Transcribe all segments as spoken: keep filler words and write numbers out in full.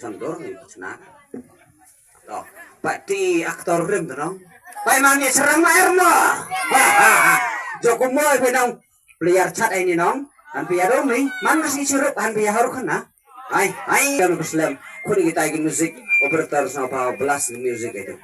San dor ni chna. To. Pati aktor rim to nong. Pai man ni serang ma er mo. Ha ha ha. Joko moi pai nong. Player chat ai ni nong. Han pia dong ni. Man kasi churup han pia haruk na. Ai ai kami keslem. Kuni kita agi music operator sama pa blast music itu.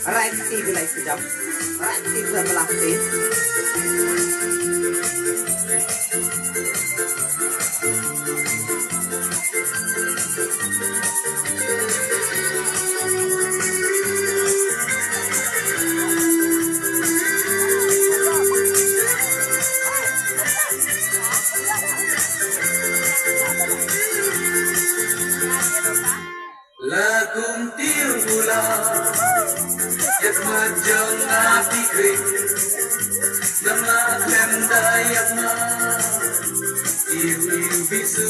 Right, ti bilai sejam. Right, ti bilai sejam. La kum tir bula, yak ma jong na tikri, nam la klem da yak ma, iu iu bisu.